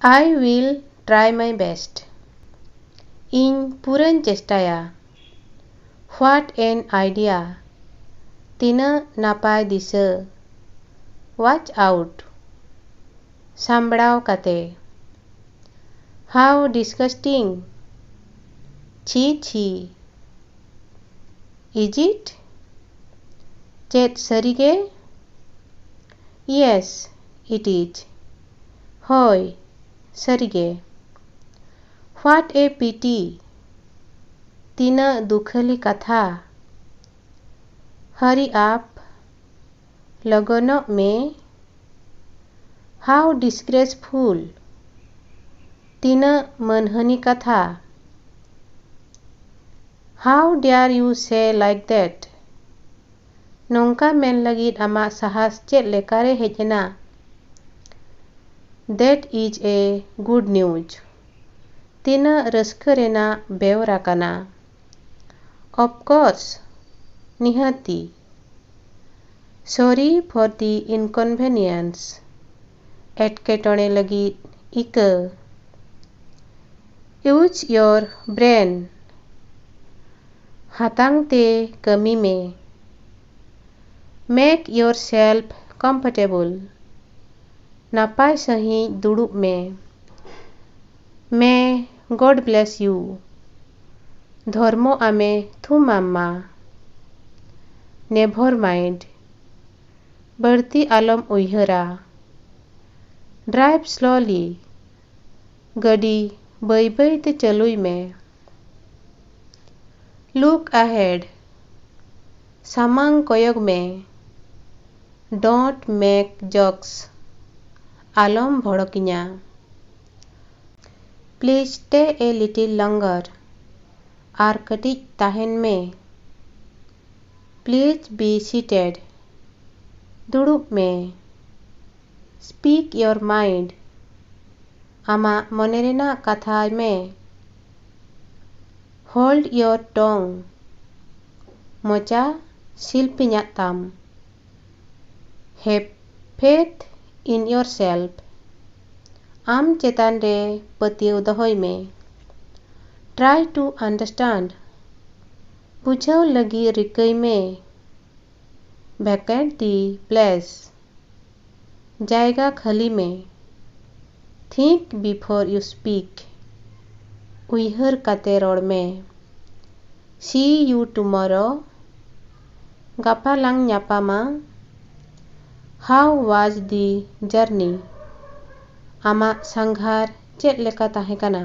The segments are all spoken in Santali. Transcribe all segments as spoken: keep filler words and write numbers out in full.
I will try my best. ᱤᱧ ᱯᱩᱨᱟᱹᱧ ᱪᱮᱥᱴᱟᱭᱟ᱾ What an idea! ᱛᱤᱱᱟᱹᱜ ᱱᱟᱯᱟᱭ ᱫᱤᱥᱟᱹ! Watch out! ᱥᱟᱢᱵᱲᱟᱣ ᱠᱟᱛᱮ᱾ How disgusting! ᱪᱷᱤ ᱪᱷᱤ! Is it? ᱪᱮᱫ ᱥᱟᱹᱨᱤᱜᱮ? Yes, it is. ᱦᱳᱭ, ᱥᱟᱹᱨᱤᱜᱮ᱾ What a pity! ᱛᱤᱱᱟᱹᱜ ᱫᱩᱠᱷᱟᱹᱞᱤ ᱠᱟᱛᱷᱟ! Hurry up! ᱞᱚᱜᱚᱱᱚᱜ ᱢᱮ᱾ How disgraceful! ᱛᱤᱱᱟᱹᱜ ᱢᱟᱹᱱᱦᱟᱹᱱᱤ ᱠᱟᱛᱷᱟ! How dare you say like that? ᱱᱚᱝᱠᱟ ᱢᱮᱱ ᱞᱟᱹᱜᱤᱫ ᱟᱢᱟᱜ ᱥᱟᱦᱟᱥ ᱪᱮᱫ ᱞᱮᱠᱟᱨᱮ ᱦᱮᱡ ᱮᱱᱟ? That is a good news. ᱛᱤᱱᱟᱹᱜ ᱨᱟᱹᱥᱠᱟᱹ ᱨᱮᱱᱟᱜ ᱵᱮᱣᱨᱟ ᱠᱟᱱᱟ! Of course, ᱱᱤᱦᱟᱹᱛᱤ᱾ Sorry for the inconvenience. ᱮᱴᱠᱮᱴᱚᱬᱮ ᱞᱟᱹᱜᱤᱫ ᱤᱠᱟᱹ᱾ Use your brain. ᱦᱟᱛᱟᱝ ᱛᱮ ᱠᱟᱹᱢᱤ ᱢᱮ᱾ Make yourself comfortable. ᱱᱟᱯᱟᱭ ᱥᱟᱺᱦᱤᱡ ᱫᱩᱲᱩᱵ ᱢᱮ᱾ May God bless you. ᱫᱷᱚᱨᱢᱚ ᱟᱢᱮ ᱛᱷᱩᱢᱟᱢ ᱢᱟ᱾ Never mind. ᱵᱟᱹᱲᱛᱤ ᱟᱞᱚᱢ ᱩᱭᱦᱟᱹᱨᱟ᱾ Drive slowly. ᱜᱟᱹᱰᱤ ᱵᱟᱹᱭ ᱵᱟᱹᱭ ᱛᱮ ᱪᱟᱹᱞᱩᱭ ᱢᱮ᱾ Look ahead. ᱥᱟᱢᱟᱝ ᱠᱚᱭᱚᱜ ᱢᱮ᱾ Don't make jokes. ᱟᱞᱚᱢ ᱵᱷᱚᱲᱚᱠᱤᱧᱟ᱾ Please stay a little longer. ᱟᱨ ᱠᱟᱹᱴᱤᱡ ᱛᱟᱦᱮᱱ ᱢᱮ᱾ Please be seated. ᱫᱩᱲᱩᱵ ᱢᱮ᱾ Speak your mind. ᱟᱢᱟᱜ ᱢᱚᱱᱮ ᱨᱮᱱᱟᱜ ᱠᱟᱛᱷᱟᱭ ᱢᱮ᱾ Hold your tongue. ᱢᱚᱪᱟ ᱥᱤᱞᱯᱤᱧᱟᱜ ᱛᱟᱢ᱾ Have faith in yourself. ᱟᱢ ᱪᱮᱛᱟᱱ ᱨᱮ ᱯᱟᱹᱛᱭᱟᱹᱣ ᱫᱚᱦᱚᱭ ᱢᱮ᱾ Try to understand. ᱵᱩᱡᱷᱟᱹᱣ ᱞᱟᱹᱜᱤᱫ ᱨᱤᱠᱟᱹᱭ ᱢᱮ᱾ Vacate the place. ᱡᱟᱭᱜᱟ ᱠᱷᱟᱹᱞᱤ ᱢᱮ᱾ Think before you speak. ᱩᱭᱦᱟᱹᱨ ᱠᱟᱛᱮ ᱨᱚᱲ ᱢᱮ᱾ See you tomorrow. ᱜᱟᱯᱟ ᱞᱟᱝ ᱧᱟᱯᱟᱢᱟ᱾ How was the journey? ᱟᱢᱟᱜ ᱥᱟᱸᱜᱷᱟᱨ ᱪᱮᱫ ᱞᱮᱠᱟ ᱛᱟᱦᱮᱸ ᱠᱟᱱᱟ?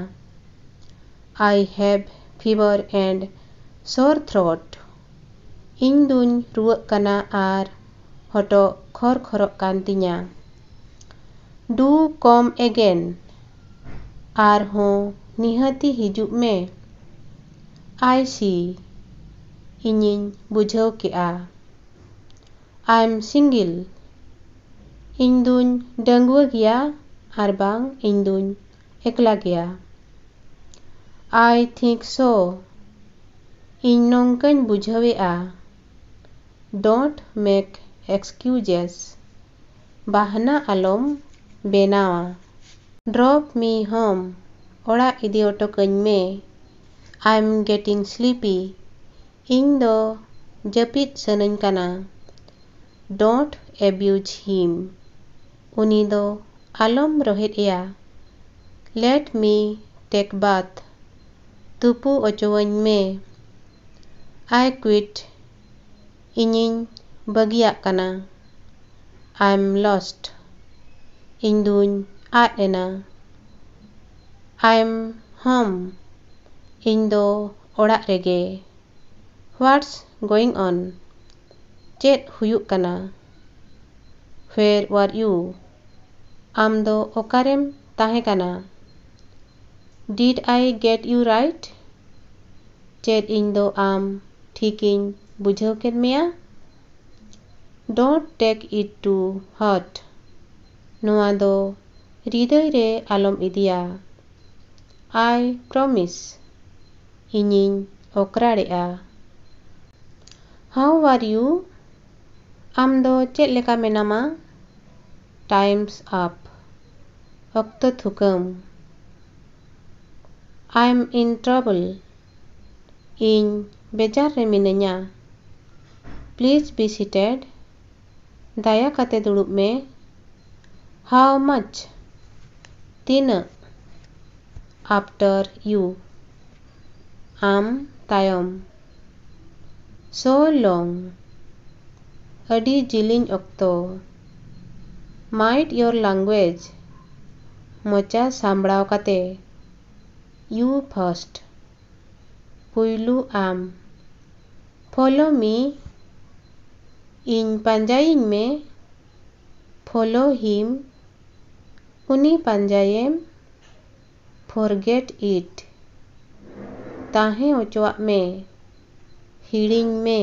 I have fever and sore throat. ᱤᱧ ᱫᱩᱧ ᱨᱩᱣᱟᱹᱜ ᱠᱟᱱᱟ ᱟᱨ ᱦᱚᱴᱚᱜ ᱠᱷᱚᱨ ᱠᱷᱚᱨᱚᱜ ᱠᱟᱱ ᱛᱤᱧᱟ᱾ Do come again. ᱟᱨᱦᱚᱸ ᱱᱤᱦᱟᱹᱛᱤ ᱦᱤᱡᱩᱜ ᱢᱮ᱾ I see. ᱤᱧᱤᱧ ᱵᱩᱡᱷᱟᱹᱣ ᱠᱮᱜᱼᱟ᱾ I'm single. ᱤᱧ ᱫᱩᱧ ᱰᱟᱺᱜᱩᱣᱟᱹ ᱜᱮᱭᱟ ᱟᱨ ᱵᱟᱝ ᱤᱧ ᱫᱩᱧ ᱮᱠᱞᱟ ᱜᱮᱭᱟ᱾ I think so. ᱤᱧ ᱱᱚᱝᱠᱟᱧ ᱵᱩᱡᱷᱟᱹᱣᱮᱜᱼᱟ᱾ Don't make excuses. ᱵᱟᱦᱱᱟ ᱟᱞᱚᱢ ᱵᱮᱱᱟᱣᱟ᱾ Drop me home. ᱚᱲᱟᱜ ᱤᱫᱤ ᱦᱚᱴᱚ ᱠᱟᱹᱧ ᱢᱮ᱾ I'm getting sleepy. ᱤᱧ ᱫᱚ ᱡᱟᱹᱯᱤᱫ ᱥᱟᱱᱟᱧ ᱠᱟᱱᱟ᱾ Don't abuse him. ᱩᱱᱤ ᱫᱚ ᱟᱞᱚᱢ ᱨᱚᱦᱮᱫ ᱮᱭᱟ᱾ Let me take bath. ᱛᱩᱯᱩ ᱚᱪᱚᱣᱟᱹᱧ ᱢᱮ᱾ I quit. ᱤᱧᱤᱧ ᱵᱟᱹᱜᱤᱭᱟᱜ ᱠᱟᱱᱟ᱾ I'm lost. ᱤᱧ ᱫᱩᱧ ᱟᱫ ᱮᱱᱟ᱾ I'm home. ᱤᱧ ᱫᱚ ᱚᱲᱟᱜ ᱨᱮᱜᱮ᱾ What's going on? ᱪᱮᱫ ᱦᱩᱭᱩᱜ ᱠᱟᱱᱟ? Where were you? ᱟᱢ ᱫᱚ ᱚᱠᱟᱨᱮᱢ ᱛᱟᱦᱮᱸ ᱠᱟᱱᱟ? Did I get you right? ᱪᱮᱫ ᱤᱧ ᱫᱚ ᱟᱢ ᱴᱷᱤᱠᱤᱧ ᱵᱩᱡᱷᱟᱹᱣ ᱠᱮᱫ ᱢᱮᱭᱟ? Don't take it to heart. ᱱᱚᱣᱟ ᱫᱚ ᱦᱨᱤᱫᱟᱹᱭ ᱨᱮ ᱟᱞᱚᱢ ᱤᱫᱤᱭᱟ᱾ I promise. ᱤᱧᱤᱧ ᱚᱠᱨᱟᱲᱮᱜᱼᱟ᱾ How are you? ᱟᱢ ᱫᱚ ᱪᱮᱫ ᱞᱮᱠᱟ ᱢᱮᱱᱟᱢᱟ? Time's up. ᱚᱠᱛᱚ ᱛᱷᱩᱠᱟᱹᱢ᱾ I'm in trouble. ᱤᱧ ᱵᱮᱡᱟᱨ ᱨᱮ ᱢᱤᱱᱟᱹᱧᱟ᱾ Please be seated. ᱫᱟᱭᱟ ᱠᱟᱛᱮ ᱫᱩᱲᱩᱵ ᱢᱮ᱾ How much? ᱛᱤᱱᱟᱹᱜ? After you. ᱟᱢ ᱛᱟᱭᱚᱢ᱾ So long. ᱟᱹᱰᱤ ᱡᱤᱞᱤᱧ ᱚᱠᱛᱚ᱾ Mind your language. ᱢᱚᱪᱟ ᱥᱟᱢᱵᱲᱟᱣ ᱠᱟᱛᱮ᱾ You first. ᱯᱩᱭᱞᱩ ᱟᱢ᱾ Follow me. ᱤᱧ ᱯᱟᱸᱡᱟᱭᱤᱧ ᱢᱮ᱾ Follow him. ᱩᱱᱤ ᱯᱟᱸᱡᱟᱭᱮᱢ᱾ Forget it. ᱛᱟᱦᱮᱸ ᱚᱪᱚᱣᱟᱜ ᱢᱮ᱾ ᱦᱤᱲᱤᱧ ᱢᱮ᱾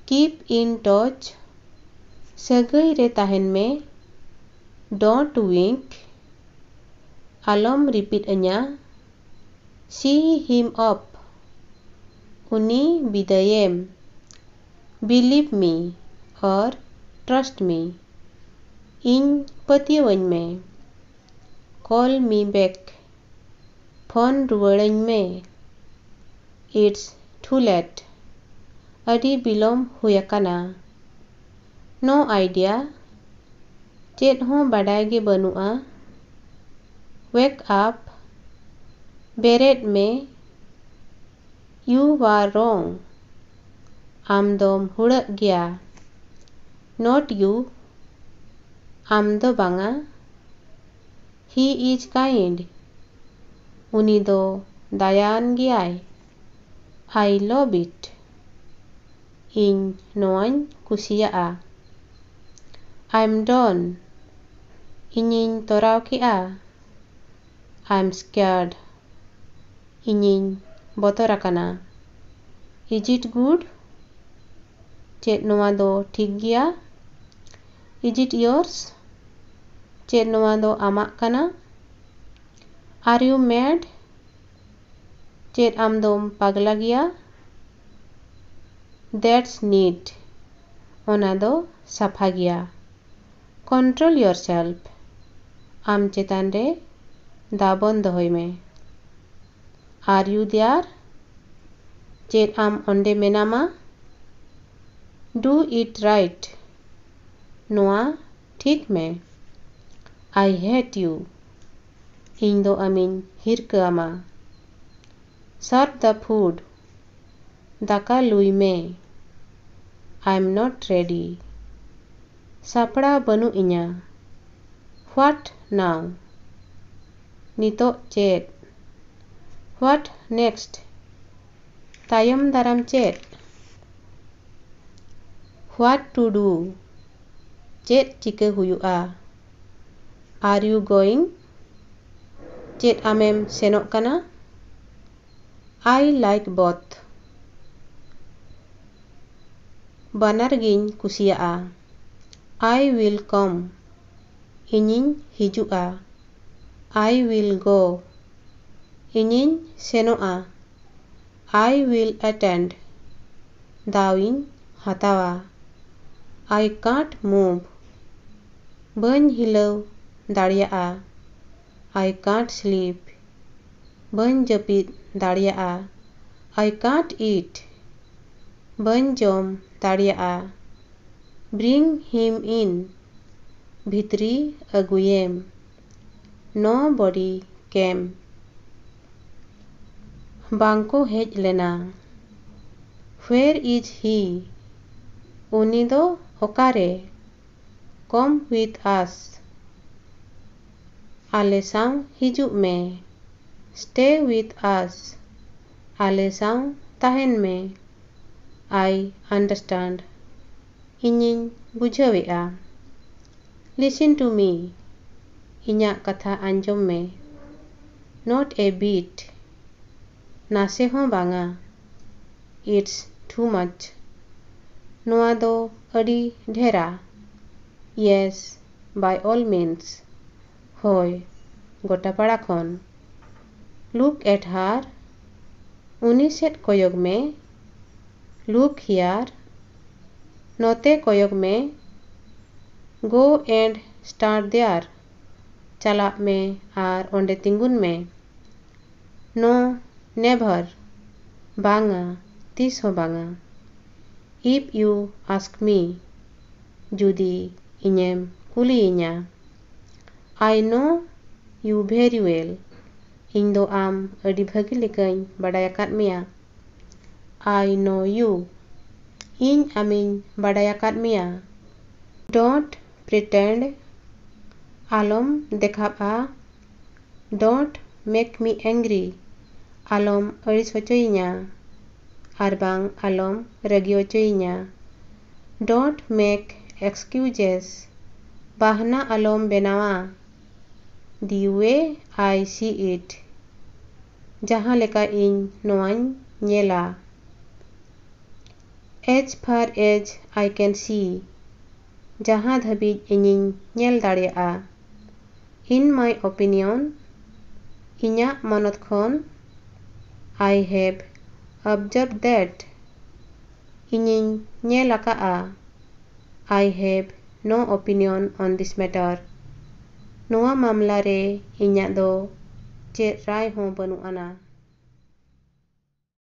Keep in touch. ᱥᱟᱹᱜᱟᱹᱭ ᱨᱮ ᱛᱟᱦᱮᱱ ᱢᱮ᱾ Don't wink. ᱟᱞᱚᱢ ᱨᱤᱯᱤᱫ ᱟᱹᱧᱟ᱾ See him off. ᱩᱱᱤ ᱵᱤᱫᱟᱹᱭᱮᱢ᱾ Believe me or trust me. ᱤᱧ ᱯᱟᱹᱛᱭᱟᱹᱣᱟᱹᱧ ᱢᱮ᱾ Call me back. ᱯᱷᱳᱱ ᱨᱩᱣᱟᱹᱲᱟᱹᱧ ᱢᱮ᱾ It's too late. ᱟᱹᱰᱤ ᱵᱤᱞᱚᱢ ᱦᱩᱭ ᱟᱠᱟᱱᱟ᱾ No idea. ᱪᱮᱫ ᱦᱚᱸ ᱵᱟᱰᱟᱭ ᱜᱮ ᱵᱟᱹᱱᱩᱜᱼᱟ᱾ Wake up. ᱵᱮᱨᱮᱫ ᱢᱮ᱾ You are wrong. ᱟᱢ ᱫᱚᱢ ᱦᱩᱲᱟᱹᱜ ᱜᱮᱭᱟ᱾ Not you. ᱟᱢ ᱫᱚ ᱵᱟᱝᱟ᱾ He is kind. ᱩᱱᱤ ᱫᱚ ᱫᱟᱭᱟᱣᱟᱱ ᱜᱮᱭᱟᱭ᱾ I love it. ᱤᱧ ᱱᱚᱣᱟᱧ ᱠᱩᱥᱤᱭᱟᱜᱼᱟ᱾ I'm done. ᱤᱧᱤᱧ ᱛᱚᱨᱟᱣ ᱠᱮᱜᱼᱟ᱾ I'm scared. ᱤᱧᱤᱧ ᱵᱚᱛᱚᱨ ᱟᱠᱟᱱᱟ᱾ Is it good? ᱪᱮᱫ ᱱᱚᱣᱟ ᱫᱚ ᱴᱷᱤᱠ ᱜᱮᱭᱟ? Is it yours? ᱪᱮᱫ ᱱᱚᱣᱟ ᱫᱚ ᱟᱢᱟᱜ ᱠᱟᱱᱟ? Are you mad? ᱪᱮᱫ ᱟᱢ ᱫᱚᱢ ᱯᱟᱜᱽᱞᱟ ᱜᱮᱭᱟ? That's neat. ᱚᱱᱟ ᱫᱚ ᱥᱟᱯᱷᱟ ᱜᱮᱭᱟ᱾ Control yourself. ᱟᱢ ᱪᱮᱛᱟᱱ ᱨᱮ ᱫᱟᱵᱚᱱ ᱫᱚᱦᱚᱭ ᱢᱮ᱾ Are you there? ᱪᱮᱫ ᱟᱢ ᱚᱸᱰᱮ ᱢᱮᱱᱟᱢᱟ? Do it right. ᱱᱚᱣᱟ ᱴᱷᱤᱠ ᱢᱮ᱾ I hate you. ᱤᱧ ᱫᱚ ᱟᱢᱤᱧ ᱦᱤᱨᱠᱟᱹ ᱟᱢᱟ᱾ Serve the food. ᱫᱟᱠᱟ ᱞᱩᱭ ᱢᱮ᱾ I'm not ready. ᱥᱟᱯᱲᱟᱣ ᱵᱟᱹᱱᱩᱜ ᱤᱧᱟ᱾ What now? ᱱᱤᱛᱚᱜ ᱪᱮᱫ? What next? ᱛᱟᱭᱚᱢ ᱫᱟᱨᱟᱢ ᱪᱮᱫ? What to do? ᱪᱮᱫ ᱪᱤᱠᱟᱹ ᱦᱩᱭᱩᱜᱼᱟ? Are you going? ᱪᱮᱫ ᱟᱢᱮᱢ ᱥᱮᱱᱚᱜ ᱠᱟᱱᱟ? I like both. ᱵᱟᱱᱟᱨ ᱜᱤᱧ ᱠᱩᱥᱤᱭᱟᱜᱼᱟ᱾ I will come. ᱤᱧᱤᱧ ᱦᱤᱡᱩᱜᱼᱟ᱾ I will go. ᱤᱧᱤᱧ ᱥᱮᱱᱚᱜᱼᱟ᱾ I will attend. ᱫᱟᱣᱤᱧ ᱦᱟᱛᱟᱣᱟ᱾ I can't move. ᱵᱟᱹᱧ ᱦᱤᱞᱟᱹᱣ ᱫᱟᱲᱮᱭᱟᱜᱼᱟ᱾ I can't sleep. ᱵᱟᱹᱧ ᱡᱟᱹᱯᱤᱫ ᱫᱟᱲᱮᱭᱟᱜᱼᱟ᱾ I can't eat. ᱵᱟᱹᱧ ᱡᱚᱢ ᱫᱟᱲᱮᱭᱟᱜᱼᱟ᱾ Bring him in. ᱵᱷᱤᱛᱨᱤ ᱟᱹᱜᱩᱭᱮᱢ᱾ Nobody came. ᱵᱟᱝᱠᱚ ᱦᱮᱡ ᱞᱮᱱᱟ᱾ Where is he? ᱩᱱᱤ ᱫᱚ ᱚᱠᱟᱨᱮ? Come with us. ᱟᱞᱮ ᱥᱟᱶ ᱦᱤᱡᱩᱜ ᱢᱮ᱾ Stay with us. ᱟᱞᱮ ᱥᱟᱶ ᱛᱟᱦᱮᱱ ᱢᱮ᱾ I understand. ᱤᱧᱤᱧ ᱵᱩᱡᱷᱟᱹᱣᱮᱫᱼᱟ᱾ Listen to me. ᱤᱧᱟᱜ ᱠᱟᱛᱷᱟ ᱟᱸᱡᱚᱢ ᱢᱮ᱾ Not a bit. ᱱᱟᱥᱮ ᱦᱚᱸ ᱵᱟᱝᱟ᱾ It's too much. ᱱᱚᱣᱟ ᱫᱚ ᱟᱹᱰᱤ ᱰᱷᱮᱨᱟ᱾ Yes, by all means. ᱦᱳᱭ, ᱜᱚᱴᱟ ᱯᱟᱲᱟ ᱠᱷᱚᱱ᱾ Look at her. ᱩᱱᱤ ᱥᱮᱫ ᱠᱚᱭᱚᱜ ᱢᱮ᱾ Look here. ᱱᱚᱛᱮ ᱠᱚᱭᱚᱜ ᱢᱮ᱾ Go and stand there. ᱪᱟᱞᱟᱜ ᱢᱮ ᱟᱨ ᱚᱸᱰᱮ ᱛᱤᱸᱜᱩᱱ ᱢᱮ᱾ No, never. ᱵᱟᱝᱟ, ᱛᱤᱥ ᱦᱚᱸ ᱵᱟᱝᱟ᱾ If you ask me, ᱡᱩᱫᱤ ᱤᱧᱮᱢ ᱠᱩᱞᱤᱭᱤᱧᱟ᱾ I know you very well. ᱤᱧ ᱫᱚ ᱟᱢ ᱟᱹᱰᱤ ᱵᱷᱟᱹᱜᱤ ᱞᱮᱠᱟᱧ ᱵᱟᱰᱟᱭ ᱟᱠᱟᱫ ᱢᱮᱭᱟ᱾ I know you. ᱤᱧ ᱟᱢᱤᱧ ᱵᱟᱰᱟᱭ ᱟᱠᱟᱫ ᱢᱮᱭᱟ᱾ Don't pretend. ᱟᱞᱚᱢ ᱫᱮᱠᱷᱟᱵᱼᱟ᱾ Don't make me angry. ᱟᱞᱚᱢ ᱟᱹᱲᱤᱥ ᱦᱚᱪᱚᱭᱤᱧᱟ᱾ ᱟᱨ ᱵᱟᱝ ᱟᱞᱚᱢ ᱨᱟᱹᱜᱤ ᱦᱚᱪᱚᱭᱤᱧᱟ᱾ Don't make excuses. ᱵᱟᱦᱱᱟ ᱟᱞᱚᱢ ᱵᱮᱱᱟᱣᱟ᱾ The way I see it. ᱡᱟᱦᱟᱸ ᱞᱮᱠᱟ ᱤᱧ ᱱᱚᱣᱟᱧ ᱧᱮᱞᱟ᱾ As far as I can see. ᱡᱟᱦᱟᱸ ᱫᱷᱟᱹᱵᱤᱡ ᱤᱧᱤᱧ ᱧᱮᱞ ᱫᱟᱲᱮᱭᱟᱜᱼᱟ᱾ In my opinion. ᱤᱧᱟᱹᱜ ᱢᱚᱱᱚᱛ ᱠᱷᱚᱱ᱾ I have observed that. ᱤᱧᱤᱧ ᱧᱮᱞ ᱟᱠᱟᱫᱼᱟ᱾ I have no opinion on this matter. ᱱᱚᱣᱟ ᱢᱟᱢᱞᱟ ᱨᱮ ᱤᱧᱟᱹᱜ ᱫᱚ ᱪᱮᱫ ᱨᱟᱭ ᱦᱚᱸ ᱵᱟᱹᱱᱩᱜ ᱟᱱᱟ᱾